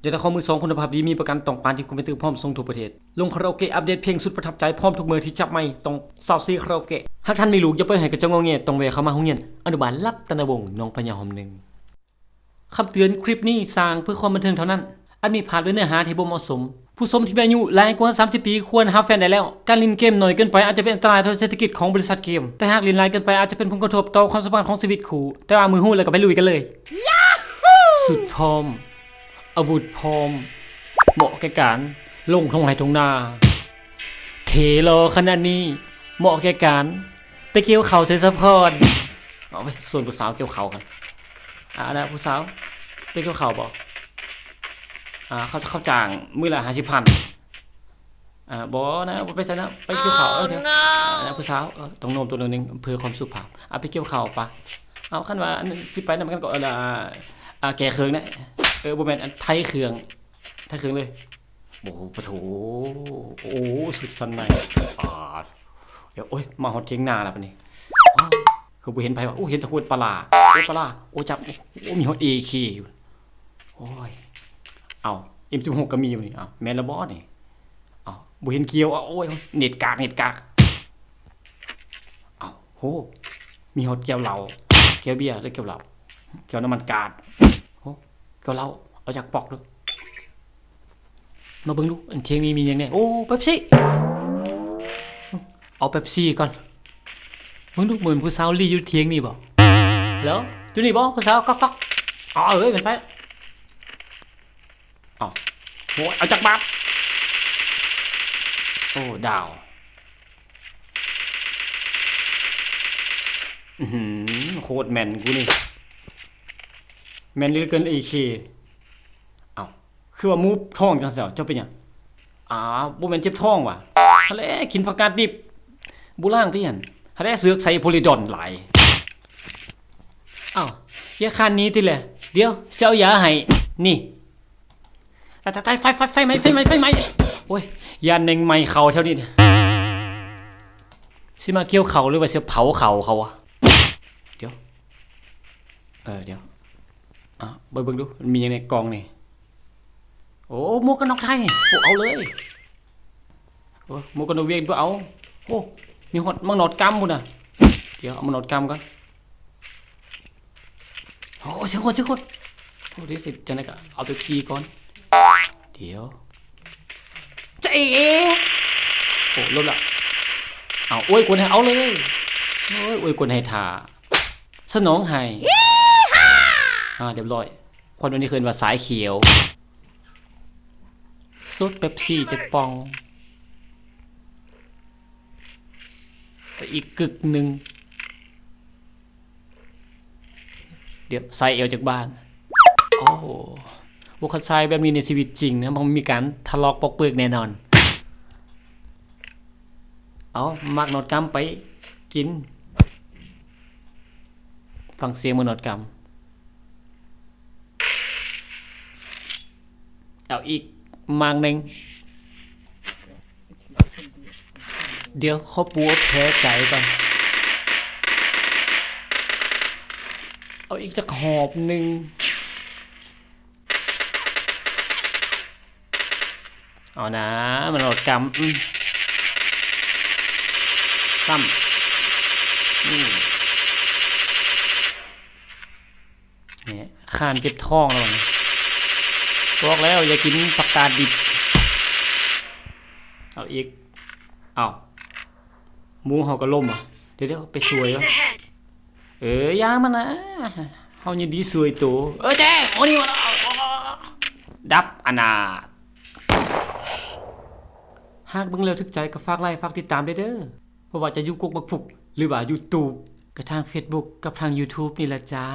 ຢາກໄດ້ຄອມມືສອງຄຸນນະພາບດີ ມີປະກັນ ຕ້ອງປານທີ່ຄອມພິວເຕີ ພ້ອມສົ່ງທົ່ວປະເທດ. ລົງຄາຣາໂອເກະ ອັບເດດເພງສຸດປະທັບໃຈ ພ້ອມທຸກມື້ທີ່ຈັບໄມ ຕ້ອງຊາວສີ່ຄາຣາໂອເກະ. ຫາກທ່ານມີລູກ ຢ່າປ່ອຍໃຫ້ກະເຈົ້າງໍແງ ຕ້ອງແວ່ເຂົ້າມາໂຮງຮຽນອະນຸບານລັດຕະນະວົງ ໜອງພະຍາຮ່ອມໜຶ່ງ. ຄຳເຕືອນ, ຄລິບນີ້ສ້າງເພື່ອຄວາມບັນເທີງເທົ່ານັ້ນ. ອາດມີພາບ ແລະ ເນື້ອຫາທີ່ບໍ່ເໝາະສົມ. ຜູ້ຊົມທີ່ມີອາຍຸຫຼາຍກວ່າສາມສິບປີ ຄວນຫາແຟນໄດ້ແລ້ວ. ການຫຼິ້ນເກມໜ້ອຍເກີນໄປອາດຈະເປັນອັນຕະລາຍຕໍ່ເສດຖະກິດຂອງບໍລິສັດເກມ, ແຕ່ຫາກຫຼິ້ນຫຼາຍເກີນໄປອາດຈະເປັນຜົນກະທົບຕໍ່ຄວາມສຳພັນຂອງຊີວິດຄູ່. ແຕ່ວ່າເມື່ອຮູ້ແລ້ວກໍໄປລຸຍກັນເລີຍ. ຊຸດພ້ອມ, ອາວຸດພ້ອມ, ເໝາະແກ່ການລົງທົ່ງໄຮ່ທົ່ງນາ. ເທ່ຫຼໍຂະໜາດນີ້ ເໝາະແກ່ການໄປກ່ຽວເຂົ້າໃສ່ສະພອນ. ເອົາໄປຊວນຜູ້ສາວກ່ຽວເຂົ້າກັນ. ອ່າ ອັນນະ ຜູ້ສາວ ໄປກ່ຽວເຂົ້າບໍ່? ອ່າ ເຂົາ ເຂົາຈ້າງມື້ລະຫ້າສິບພັນ. ອ່າ ບໍ່ນະ ບໍ່ໄປໃສນະ ໄປກ່ຽວເຂົ້າ. ເອີ ດຽວ ອັນນະ ຜູ້ສາວ ເອີ ຕ້ອງໂນ້ມຕົວໜ້ອຍໜຶ່ງເພື່ອຄວາມສຸພາບ. ອ່າ ໄປກ່ຽວເຂົ້າປະ. ເອົາ ຄັນວ່າຊິໄປນຳກັນກໍ ເອີ ແລ້ວ ອ່າ ແກ່ເຄື່ອງນະ. ເອີ ບໍ່ແມ່ນ ອັນ ໄຖເຄື່ອງ ໄຖເຄື່ອງເລີຍ. ໂອ້ໂຫ ປະໂຖ ໂອ້ ສຸດສັນໃນ. ປາດ ດຽວ ໂອ້ຍ ມາຮອດຖຽງນາແລ້ວບາດນີ້. ອ້າວ ຄືບໍ່ເຫັນໃຜວະ? ໂອ້ ເຫັນແຕ່ໂຄດປາລາ ໂຄດປາລາ. ໂອ້ ຈັບ ໂອ້ ມີຮອດເອເຄຢູ່. ໂອ້ຍ ເອົ້າ ເອັມສິບຫົກກໍມີຢູ່ນີ້. ເອົ້າ ແມ່ນລະບໍ່ນີ້? ເອົ້າ ບໍ່ເຫັນກ່ຽວ. ເອົ້າ ໂອ້ຍ ເນັດກາກ ເນັດກາກ. ເອົ້າ ໂຫ ມີຮອດແກ້ວເຫຼົ້າ ແກ້ວເບຍ ຫຼືແກ້ວເຫຼົ້າ ແກ້ວນ້ຳມັນກາດ. ໂຫ ແກ້ວເຫຼົ້າ ເອົາຈັກປອກເດີ້. ມາເບິ່ງດູ ອັນຖຽງນີ້ມີຫຍັງແດ່? ໂອ້ ເປັບຊີ ເອົາເປັບຊີກ່ອນ. ເບິ່ງດູ ແມ່ນຜູ້ສາວລີ້ຢູ່ຖຽງນີ້ບໍ່? ເອີ ຢູ່ນີ້ບໍ່ຜູ້ສາວ? ກອກໆ. ເອົາ ເອີຍ ແມ່ນໃຜ? ເອົາ ໂຫ ເອົາຈັກບາດ? ໂອ້ ດາວ. ອືຫື ໂຄດແມ່ນກູນີ້ ແມ່ນເຫຼືອເກີນ ເອເຄ. ເອົ້າ ຄືວ່າມູບທ້ອງຈັ່ງຊັ້ນ? ເຈົ້າເປັນຫຍັງ? ອາ ບໍ່ແມ່ນເຈັບທ້ອງຫວາ? ຫັ້ນແຫຼະ ກິນຜັກກາດດິບ ບໍ່ລ້າງຕິຫັ້ນ? ຫັ້ນແຫຼະ ເສືອກໃສ່ໂພລີດອນຫຼາຍ. ເອົ້າ ຢ່າຄ້ານໜີຕິແຫຼະ ດຽວຊິເອົາຢາໃຫ້ ນີ້. ຕາຍ ຕາຍ ຕາຍ ໄຟ ໄຟ ໄຟໄໝ້ ໄຟໄໝ້ ໄຟໄໝ້. ໂອ້ຍ ຢ້ານແມງໄມ້ເຂົ້າແຖວນີ້. ຊິມາກ່ຽວເຂົ້າ ຫຼືວ່າຊິເຜົາເຂົ້າເຂົາວະ? ດຽວ ເອີ ດຽວ ອ່ະ ໄປເບິ່ງດູ ມັນມີຫຍັງໃນກ່ອງນີ້. ໂອ້ ໝວກກັນນັອກໄທ ໂອ້ ເອົາເລີຍ. ໂອ້ ໝວກກັນນັອກຫວຽດບໍ່ເອົາ. ໂອ້ ມີຮອດໝາກໜອດກຳພຸ້ນນະ. ດຽວ ເອົາໝາກໜອດກຳກ່ອນ. ໂອ້ ສຽງຄົນ ສຽງຄົນ. ໂອ້ ດຽວ ຈັ່ງໃດກໍເອົາເປັບຊີກ່ອນ. ດຽວ ຈະເອ ໂອ້ ລົບລະ. ເອົາ ອວຍກົນໃຫ້ເອົາເລີຍ. ໂອ້ຍ ອວຍກົນໃຫ້ຖ້າ ສະໜອງໃຫ້. ອ່າ ຮຽບຮ້ອຍ. ຄວັນໂດນີ້ເອີ້ນວ່າສາຍຂຽວ. ສົດເປັບຊີຈັກປ່ອງ. ໄປອີກກຶກໜຶ່ງ. ດຽວ ໃສ່ແອວຈັກບາດ. ໂອ້ ບໍ່ຄັນຊາຍແບບນີ້ໃນຊີວິດຈິງນະ ມັນມີການທະເລາະປອກເປິກແນ່ນອນ. ເອົາ ໝາກໜອດກຳໄປກິນ. ຟັງສຽງໝາກໜອດກຳ. ເອົາອີກໝາກໜຶ່ງ. ດຽວ ຂໍປູແຜໃຈກ່ອນ. ເອົາອີກຈັກຫອບໜຶ່ງ. ເອົານາ ມັນເອົາກຳ ອືມ ຊ້ຳ ນີ້ ນີ້ ຄານເຈັບທ້ອງແລ້ວນີ້ ບອກແລ້ວຢ່າກິນຜັກກາດດິບ. ເອົາອີກ ເອົາ ໝູເຮົາກໍລົ້ມ. ດຽວໆ ໄປຊ່ວຍກ່ອນ. ເອີ ຢ່າມານະ ເຮົາຍິນດີຊ່ວຍໂຕ. ເອີ ແຈ້ ໂອນີ້ມາ ດັບອະນາດ. ຫາກເບິ່ງແລ້ວຖືກໃຈກໍຝາກໄລ້ ຝາກຕິດຕາມແດ່ເດີ ບໍ່ວ່າຈະຢູ່ກົກບັກຜຸກ ຫຼືວ່າຢູທູບ ກະທາງເຟສບຸກ ກັບທາງຢູທູບນີ້ແຫຼະຈ້າ.